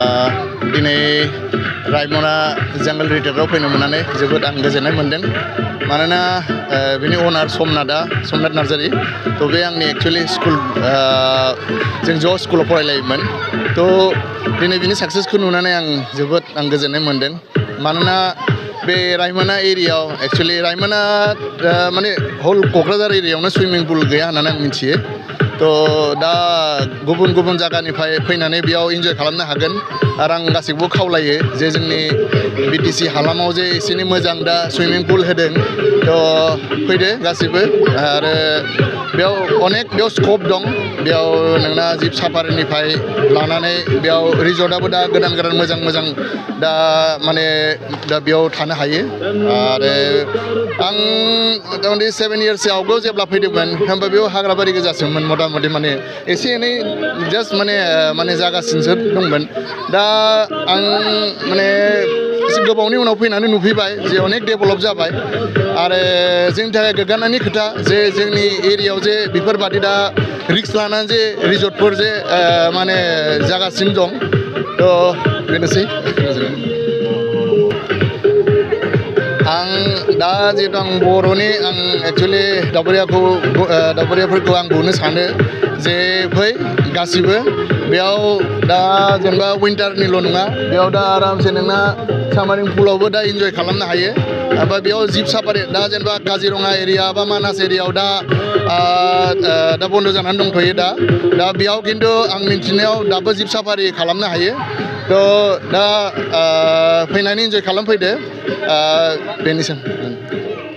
दिनै रायमना जंगल रिजर्टआव फैनो मोननानै जोबोद आं गोजोननाय मोनदों मानोना बिनि अनार समनाथ नार्जारि थ' बे आंनि एक्चुवेलि स्कुल जों ज' स्कुलाव फरायलायोमोन थ' दिनै बिनि साक्सेसखौ नुनानै आं जोबोद गोजोननाय मोनदों मानोना बे रायमना एरियायाव एक्चुवेलि रायमना माने हल क'क्राझार एरियायावनो सुइमिं पुल गैया होननानै आं मिथियो थ' दा गुबुन गुबुन जायगानिफ्राय फैनानै बेयाव इन्जय खालामनो हागोन आरो आं गासैखौबो खावलायो जे जोंनि बिटिसि हालामाव जे एसेनै मोजां दा सुइमिं पुल होदों थ' फैदो गासैबो आरो बेयाव स्कप दं बेयाव नोंना जिब साफारिनिफ्राय लानानै बेयाव रिजर्टआबो दा गोदान मोजां दा माने दा बेयाव थानो हायो आरो आं मथा मथि 7 इयार्ससो आवगायाव जेब्ला फैदोंमोन होमबा बेयाव हाग्राबारि गोजासोमोन मथा मथि माने एसे एनै जास्ट माने जागासिनोसो दंमोन दा आं माने एसे गोबावनि उनाव फैनानै नुफैबाय जे अनेक डेभेलप जाबाय आरो जोंनि थाखाय गोग्गानायनि खोथा जे जोंनि एरियायाव जे बेफोरबादि दा रिक्स लानानै जे रिजर्टफोर जे माने जागासिनो दं थ' बेनोसै आं दा जिहेतु आं बर'नि आं एक्चुवेलि दावबायारिफोरखौ आं बुंनो सानो जे फै गासिबो बेयाव दा जेनेबा विन्टारनिल' नङा बेयाव दा आरामसे नोंना सामारिं पुलावबो दा इन्जय खालामनो हायो ओमफ्राय बेयाव जिब साफारि दा जेनेबा काजिरङा एरिया बा मानास एरियायाव दा बन्द' जानानै दंथ'यो दा बेयाव खिन्थु आं मिन्थिनायाव दाबो जिब साफारि खालामनो हायो थ' दा फैनानै इन्जय खालामफैदो बेनोसै